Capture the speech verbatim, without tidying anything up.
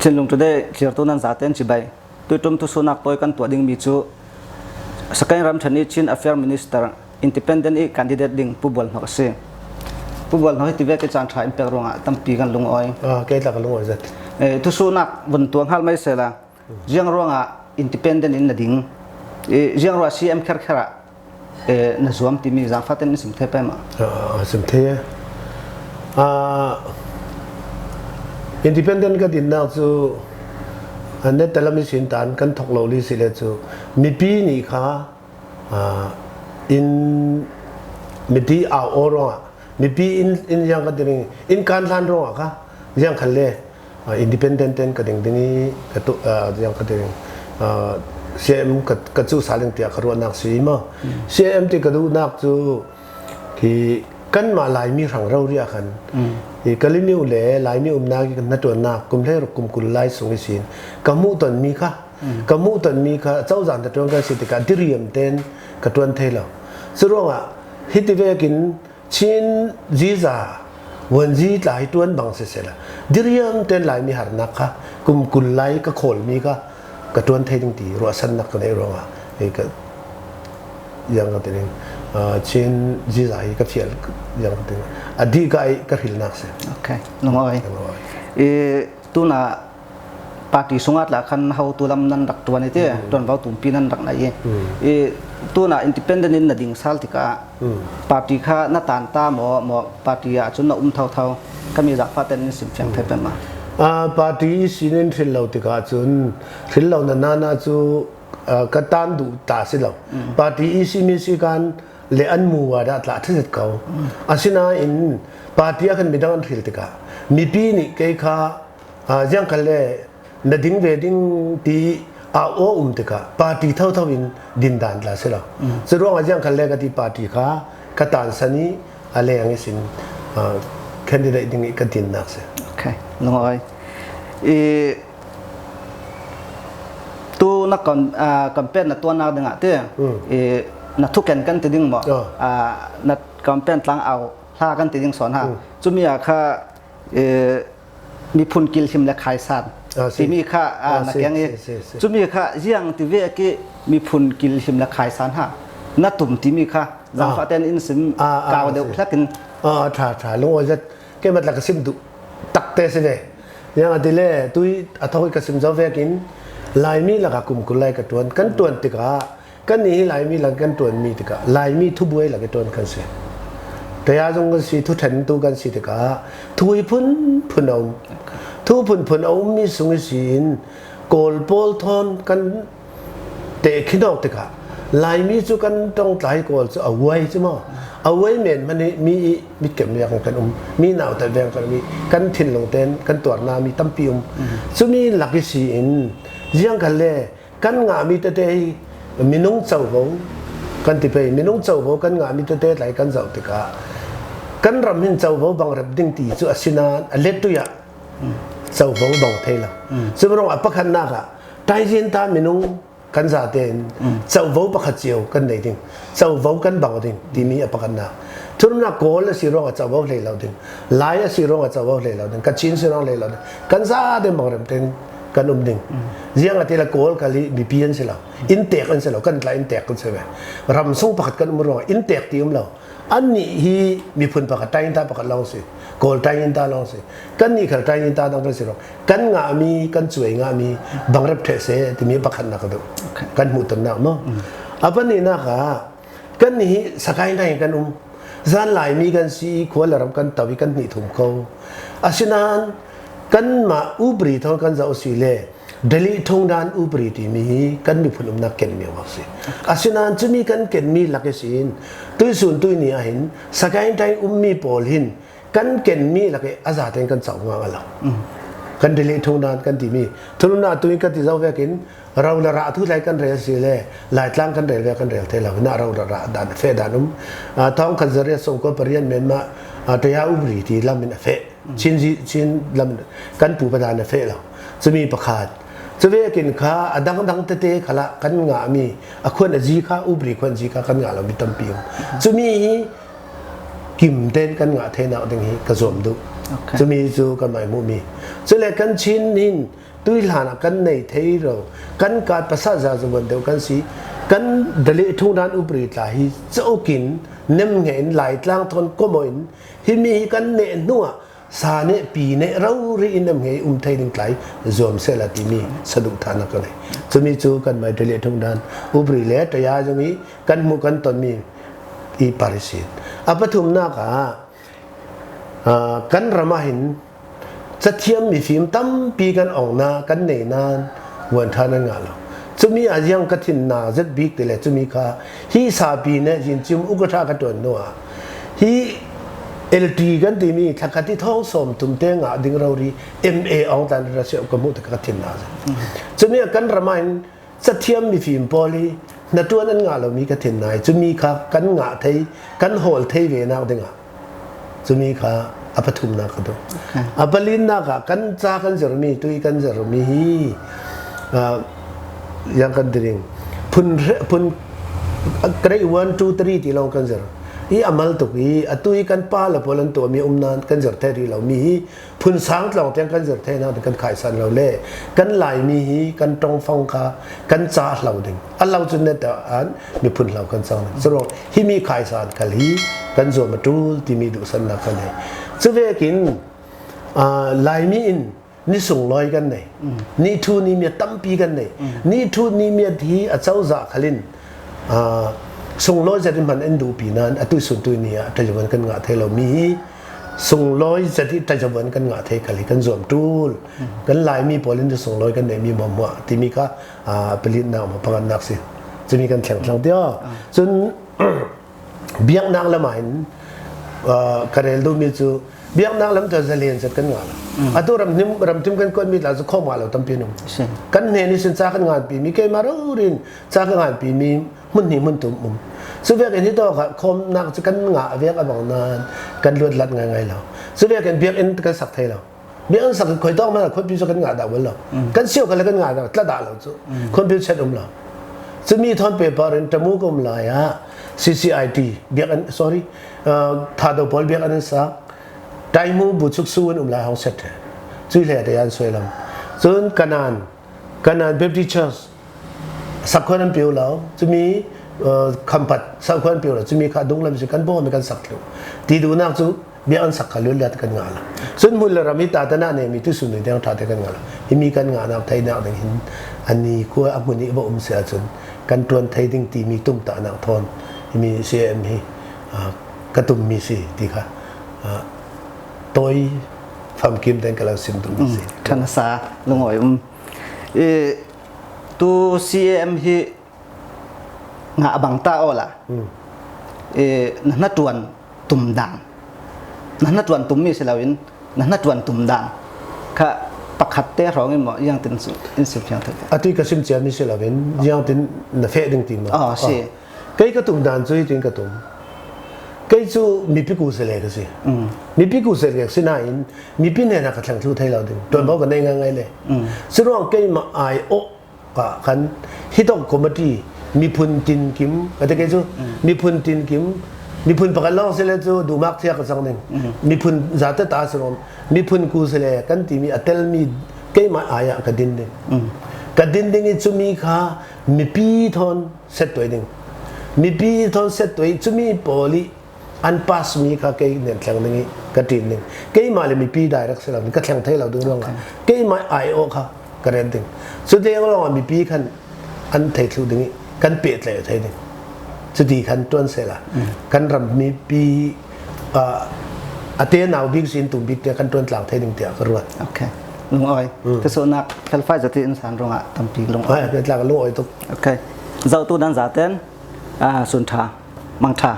Chin Lung Today thlirtu nan zate in chibai. Tuiṭum thusuhnak tawi kan tuah dingmi cu Sagaing ramṭhen i Chin Affairs Minister, Independent i candidate ding Pu Bual Hnawh a si. Pu Bual Hnawh, hi tivek i caan ṭha in pek ruangah tampi kan lungawi. Ah, kei tla ka lungawi zet. Eh, thusuhnak vun tuah hngal mai sehla, ziang ruangah independent in na ding? Eh, ziang ruah C M kherkher ah, eh, na zuam timi zaangfahten in sim thei pei maw? Ah, sim thei e. Ah, independent ka dinnak cu, ah, neta lam ihsin tan kan thok lo li si le cu, mipi nih kha, ah, in mipi au aw ruangah, mipi in, in ziang ka ti ding, in kan hlan ruangah kha, ziang khan le, ah, independent ten ka ding ding i, ka tu, ah, ziang ka ti ding, ah, C M ka, ka cu sa ding tiah ka ruahnak si maw? C M ti ka duhnak cu, hi kanmah Laimi hrang rori ah khan, hi Kalemyo le Laimi umnak i kan hnaṭuannak kum hleiruk kum kul lai sung ihsin ka hmuhtonmi kha, ka hmuhtonmi kha cozah hnaṭuan kan si tikah diriam ten ka ṭuan thei lo. Curuangah hiti vekin Chin ziza, vuanzi tla hi ṭuan bang sisehla, diriam ten Laimi harnak kha kum kul lai ka khawlmi kha ka ṭuan thei ding ti ruahsannak ka neih ruangah, hei ka, ziang ka ti ding, ah, Chin ziza hi ka fial, ziang ka ti ding, a dih ka, ka hrilnak si. Ok, lungawi. Lungawi. I, tunah party sungah tla khan hotu lam nan rak ṭuan i ti, ṭuanvo tumpi nan rak nei i. I, tunah independent in na ding sal tikah, party kha na tan ta maw, maw party ah cun na um thotho? Kami zaangfahten in sim fiang thei pei maw? Ah, party ihsin in hril lo tikah cun, hril lo na nana cu, ah, ka tan duh ta si lo. Party ihsi mi si kan le an mu ah dah tla ṭha zet ko. Asinain party ah khan midang an hril tikah, mipi nih kei kha, ah, ziang khan le na ding ve ding ti a aw um tikah party thotho in din dan tla si lo. Curuangah ziang khan le ka ti party kha ka tansan i a leng ihsin, ah, candidate ding i ka dinnak si. Ok, lungawi. I, tu na kan, ah, campaign na tuahnak dingah ti, i, na thuken kan ti ding maw? Ah, na campaign tlang au hla kan ti ding sawn ha. Cumi ah kha, i, miphun kilhim le khaisan timi kha, ah, na keng i, cumi kha ziang ti vek i miphun kilhim le khaisan ha na tum timi kha zaangfahten in sim kau deuh hlek in. Ah, ṭha, ṭha, lungawi zet. Keimah tla ka sim duh takte si ve. Ziangahtile tui a thawk i ka sim zo vekin Laimi lakah kum kul lai ka ṭuan. Kan ṭuan tikah kannih hi Laimi lak kan ṭuanmi tikah Laimi thubuai lak i ṭuan kan si. Taya zong kan si, thuṭhentu kan si tikah thu hi phunphun a um. Thu phunphun a ummi sung ihsin Kawl pawl thawn kan tehkhin awk tikah Laimi cu kan ṭongtlai Kawl cu a uai cu maw? A uai men hmanh hi mi i mitkem vek kan um, mi nautat vek kan um i kan thinlung tein kan tuarnak mi tampi um. Cumi lak ihsin ziang khan le kan ngahmi tete hi minung covo kan ti pei, minung covo kan ngahmi tete tlai kan zoh tikah kan ram hin covo bang rep ding ti cu a si nain a let tuiah covo bang thei lo. Cumi ruangah a pakhatnak ah taizin ta minung kan zatein covo pakhat cio kan nei ding, covo kan bang ding timi a pakhatnak. Thurumnak Kawl a si ruangah covo hlei lo ding, Lai a si ruangah covo hlei lo ding, Kachin si ruang hlei lo ding, kan zatein bang rem tein kan um ding. Ziangahtile Kawl kal hi mipi an si lo, inntek an si lo, kan tla inntek kan si ve. Ram sung pakhat kan um ruangah inntek ti um lo. Annih hi miphun pakhat, tainginta pakhat lawng si, Kawl tainginta lawng si, kannih khal tainginta dang kan si ruang, kan ngahmi, kan cuai ngahmi bang rep ṭheh seh timi pakhatnak ka duh. Kan hmuhtonnak maw? A pahnihnak ah kannih hi Sagaing kan um, zan Laimi kan si i khua le ram kan to i kan hnih thum ko. Asinain kanmah upadi thawn kan zoh si le Delhi thungdan upadi timi hi kan miphun umnak ken mio a si. Asinain cumi kan kenmi lak ihsin tuisun tuini ah hin Sagaing ummi pawl hin kan kenmi lak i a zatein kan coh ngah lo. Kan Delhi thungdan kan timi thuluna tui ka ti zo vekin ro le rah thu tlai kan rel si le Laitlang kan rel ve kan rel thei lo. Hinah ro le rah dan feh dan um. Ah, thawngkhat zariat sawmkua pariat Myanmar, ah, taya upadi ti lam in a feh. Chin zi, Chin lam kan pu padan a feh lo. Cumi pakhat. Cuvekin kha a dangdang tete khalah kan ngahmi a khuan a zi kha, upadi khuan zi kha kan ngah lo mi tampi um. Cumi hi kim ten kan ngah theinak ding hi ka zuam duh. Cumi cu kan mah hmuh mi. Cule kan Chin hin tuihlan ah kan nei thei lo, kan kat pasal za zuan deuh kan si, kan Dali thungdan upri tla hi cauk in nemnge in Laitlang thawn komawh in himi hi kan neh hnuah sa neh pi neh rori in nemnge um thei ding tlai zuam sehla timi saduhthahnak ka nei. Cumi cu kan mah Dali thungdan upri le taya zong i kan hmuh kan tonmi i parisin a pathumnak ah, aa, kan ram ah hin cathiam mifim tampi kan ongna kan nei nan vuanthan an ngah lo. Cumi a ziang ka thinna zet bik ti le cumi kha hi sapi ne zin cium ukatha ka tuan nuah hi L T kan timi thlakhat i thawng sawm tum te ngah ding rori M A ong tan ra siau ka hmuh te ka thinna zet. Cumi a kan ram ah hin cathiam mifim pawl hi hnaṭuan an ngah lomi ka thinna hi. Cumi kha kan ngah thei, kan hawl thei venak dingah cumi kha a pathumnak ka duh. A palinak ah kan ca kan zirmi, tui kan zirmi hi, ah, ziang kan ti ding. Phun hre-, phun grade one, two, three ti lawng kan zir. I a mal tuk i, a tui kan pa le pawl an tuahmi um nan kan zir thei rih lomi hi, phun sang tlawng tiang kan zir theinak ding kan khaisan lo le, kan Laimi hi kan ṭongfang kha kan ca hlo ding. A lo cun neta an miphun hlo kan cang ding. Curuang himi khaisan khal hi kan zuam a ṭul timi duhsannak kan nei. Cuvekin, aa, Laimi in ni sunglawi kan nei. Ni ṭhu ni miat tampi kan nei. Ni ṭhu ni miat hi a cozah khalin, aa, sunglawi zet in hman in duhpi nan a tuisun tui ni ah ṭazavuan kan ngah thei lo mi hi sunglawi zet i ṭazavuan kan ngah thei khal hi kan zuam ṭul. Kan Laimi pawl in sunglawi kan neihmi hmuahhmuah timi kha, aa, a palinak hmuah pangannak si. Cumi kan thleng thlang tia. Cun biaknak lamah hin, aa, ka rel duhmi cu biaknak lam tu zalen zet kan ngah lo. Atu ramhim, ramthim kan kuatmi tla cu khawm ngah lo tampi an um. Kan hnen ihsin ca kan nganpi mi keimah rori in ca ka nganpi mi hmun hnih hmun tum um. Cuvekin hitawk ah khawmnak cu kan ngah vek a bang nan kan luatlat ngaingai lo. Cuvekin biakinn kan sak thei lo. Biakinn sak khoi tawk hmanh khuapi cu kan ngah dah bal lo. Kan sio kha le kan ngah dah, tla dah lo cu. Khuapi chet um lo. Cumi thawn paper in Tamu ka um lai ah C C I T biakinn, sorry, uh, Thado pawl biakinn an sak. Taimu bu chuk su an um lai hong set. Cui hle te an suai lam. Cun Kanan, Kanan Baptist Church sakhuan an pio lo, cumi, uh, Khampat sakhuan an pio lo, cumi kha dunglam si kan bawm kan sak thlu. Ti duhnak cu biakinn sak kha luatliat kan ngah lo. Cun hmun le ram hi ta tana nemi tu sun deng ṭha te kan ngah lo. Himi kan ngahnak theinak ding hin ani kua a hmun i va um si ahcun kan ṭuan thei ding timi tumtahnak thawn himi C M hi, ah, ka tummi si ti kha, ah, tawi famkim tein ka lo sim tummi si. Ṭhan a sa, lungawi um. I, tu C M hi ngah bang ta awla, eh, na hnaṭuan tum dan, na hnaṭuan tummi si loin na hnaṭuan tum dan kha pakhat te hrawng in maw, ziangtin in sim fiang thei? Atu ka sim ciami si loin ziangtin na feh ding ti maw? Aw, si. Kei ka tum dan cu hitin ka tum. Kei cu mipi ku si le ka si. Mipi ku si le ka si nain mipi hnenah ka thleng thlu thei lo ding. Tuanvo ka nei ngaingai le. Curuang keimah ai awh kah khan hitawk committee, miphun tinkim, ka ti kei cu, miphun tinkim, miphun pakhat lawng si le cu duhmak thiak ka cang ding. Miphun zate ta si rawm, miphun ku si le kan timi a telmi keimah ai ah ka din ding. Ka din ding i cumi kha mipi thawn settuai ding. Mipi thawn settuai cumi pawl i an pass mi kha kei nen thleng ding i ka ṭin ding. Keimah le mipi direct si lo ding, ka thleng thei lo ding ruangah keimah ai awh kha ka ret ding. Cuti ruangah mipi khan an thei thluh ding i kan pehtlaih thei ding. Cuti khan ṭuan sehla kan ram mipi, ah, a te nau bik sin tum bik tiah kan ṭuan tlang thei ding tiah ka ruat. Ok. Lungawi. Ka suhnak felfai zati in san ruangah tampi lungawi. Ai, ka tlang lungawi tuk. Ok. Zohtu nan zaten, ah, sun ṭha, mang ṭha.